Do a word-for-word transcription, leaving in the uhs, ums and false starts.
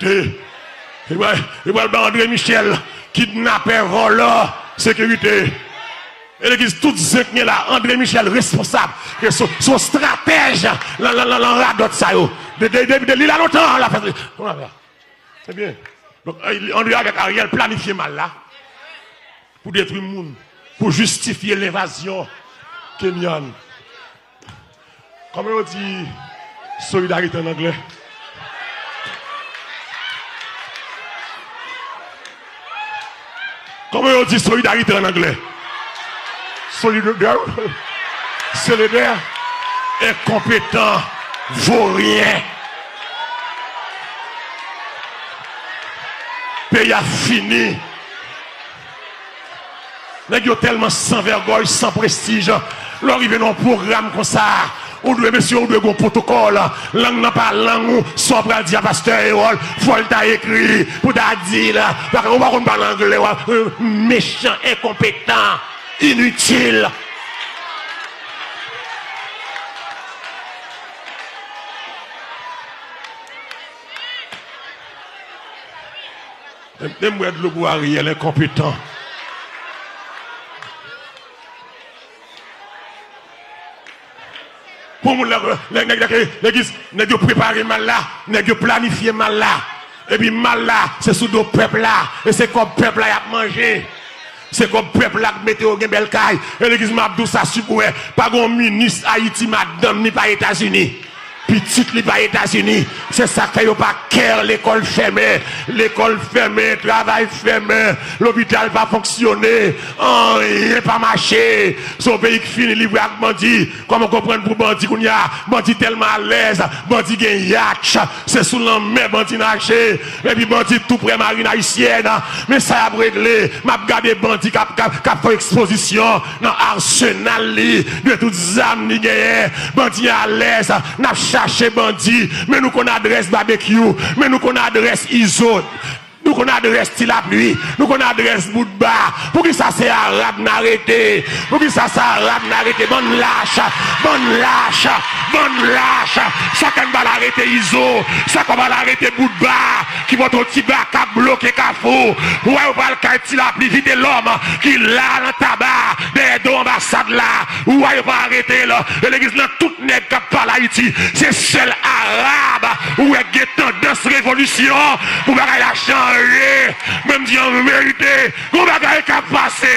Li pral, li pral ba André Michel, kidnapè, vòlò, sekirite. E legliz tout zen k gen la, André Michel responsab. Ke se, se yon stratèj lan, lan, lan, lan radòt sa yo. De, de, de, de li la lontan, la fè. Kòman fè? Ebyen, donk, André avèk Ariel planifye mal la pou detwi moun, pou jistifye lenvazyon Kenyan. Kòman yo di solidarite an anglè? Kòman yo di solidarite an anglè? Solidaire, solidaire, enkonpetan, voryen. Peyi a fini. Nèg yo tèlman san vègòy, san prestij. Lè w rive nan yon pwogram konsa, ou dwe, mesye, ou dwe gen yon pwotokòl. Lang nan pa lang ou, sa w pral di a pastè Erol, fò l ta ekri pou ta di l. Paske ou pa konn pale anglè, w ap, euh, mechan, enkonpetan, initil. Menm, menm bwè dlo pou Ariel, enkonpetan. Pou moun lè, lè, nèg, nèg, nèg, nèg yo prepare mal la, nèg yo planifye mal la. Epi mal la, se sou do pèp la, e se kòb pèp la y ap manje. Se kòb pèp la k mete yo gen bèl kay. E legliz m ap di w sa, sipwè, pa gen yon minis Ayiti, madanm ni pa Etazini. Pitit li pa Etazini. Se sa k fè yo pa care, lekòl fèmen, lekòl fèmen, travay fèmen, lopital pa fonksyone, anyen pa mache. Se yon peyi k fini livre ak bandi. Kòman w konprann pou bandi kounye a? Bandi tèlman alèz, bandi gen yatch, se sou lanmè bandi naje, epi bandi tou prè marin ayisyèn. Men sa y ap regle, m ap gade bandi k ap, k ap, k ap fè ekspozisyon nan asenal li, de tout zam li genyen. Bandi alèz, n ap chache bandi. Men nou konn adrès Babekyou, men nou konn adrès Izo, nou konn adrès Ti Lapli, nou konn adrès Boutba. Poukisa se Arab n arete? Poukisa se Arab n arete? Bann lach, bann lach, bann lach. Sa k fè n pa al arete Izo? Sa k fè n pa al arete Boutba ki pote yon ti baka k bloke Kafou? Ou wè yo pral kay Ti Lapli, Vitelòm ki la nan Taba, dèyè do anbasad la. Ou wè yo pa arete l. E legliz nan, tout nèg k ap pale Ayiti, se sèl Arab ou wè k gen tandans revolisyon pou bagay la chanje. Men m di an verite, gon bagay k ap pase.